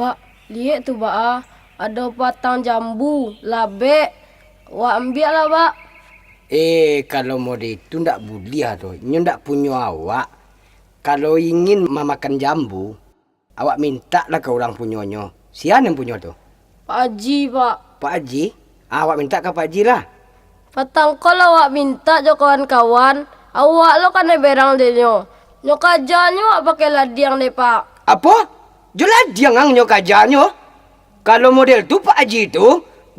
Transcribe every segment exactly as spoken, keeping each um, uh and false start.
Bak, liek tu, Bak, ah. Ado batang jambu, labek. Wak ambiaklah, Bak. Eh, kalau model itu ndak buliah doh. Inyo ndak punyo awak. Kalau ingin mamakan jambu, awak mintaklah ka urang punyonyo. Sia nan punyo tu? Pak Aji, Bak. Pak Aji? Ah, awak mintak ka Pak Aji lah. Patang ko lah awak mintak jo kawan-kawan, awak lo kanai berang dek nyo. Nyo kajanyo awak pakai ladiang deh, Pak. Apo? Jo ladiang ang nyo kajanyo? Kalau model tu Pak Aji tu,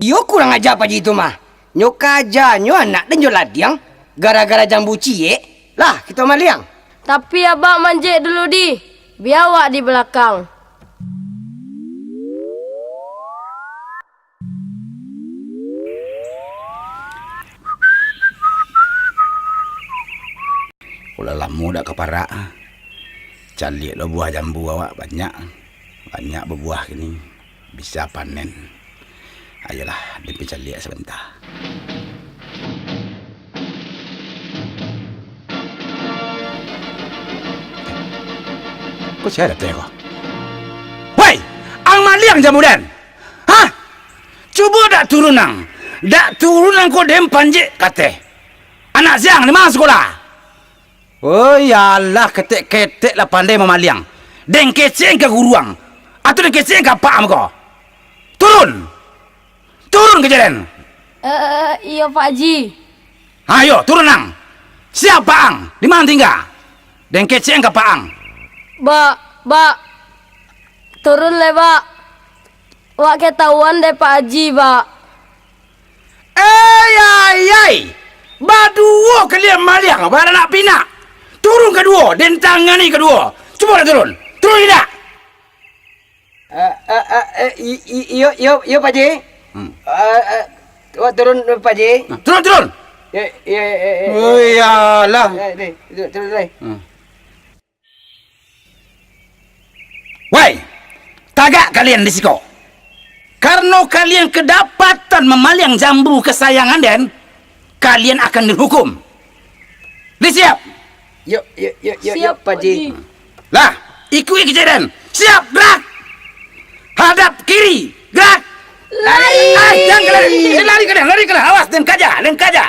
iyo kurang aja Pak Aji tu mah. Nyo kajanyo anak den jo ladiang, gara-gara jambu ciek, lah kito maliang. Tapi abak manjek dulu di, bia awak di balakang. Ulah lamo dak ka parak. Caliak lo buah jambu awak banyak. Banyak babuah kini. Bisa panen. Ayolah, den pai caliak sabanta. Ko sia datang ko? Woi, ang maliang jambu den? Hah? Cubo dak turun ang. Dak turun ang ko den panjek kateh. Anak siang di ma sikola? Oh, iyolah, ketek-ketek lah pandai mamaliang. Den kecek ka guru ang. Atau den kecek ka apak ang ko? Turun! Turun ka jalan! Eh, iyo, Pak Aji. Ayo, turun ang! Sia apak ang? Di ma tingga? Den kecek ka apak ang. Bak, Bak. Turun lai, Bak. Wak ketahuan dek Pak Aji, Bak. Ei, ai, ai! Baduo kalian maliang, baranak pinak! Turun kaduo, den tangani kaduo! Cubolah turun! Turun indak? Eh, eh, eh, eh, i-, i-, iyo, iyo, iyo, Pak Ji. Hmm. Eh, eh, wak turun, Pak Ji. Nah, turun, turun! Iyo, iyo, iyo, iyo. Oh, iyolah. Eh, ni, tu-, turun, turun. Hmm. Wai, tagak kalian di siko! Karano kalian kadapatan mamaliang jambu kasayangan den, kalian akan dihukum. Disiap! Yo, yo, yo, yo, yo, Siap, Pak Ji. Pak Ji. Lah, ikuik kecek den. Siap, gerak! Hadap kiri, gerak! Lari! Ai, jan ka lari. Eh, lari ka den, lari ka den. Awas, den kaja, den kaja.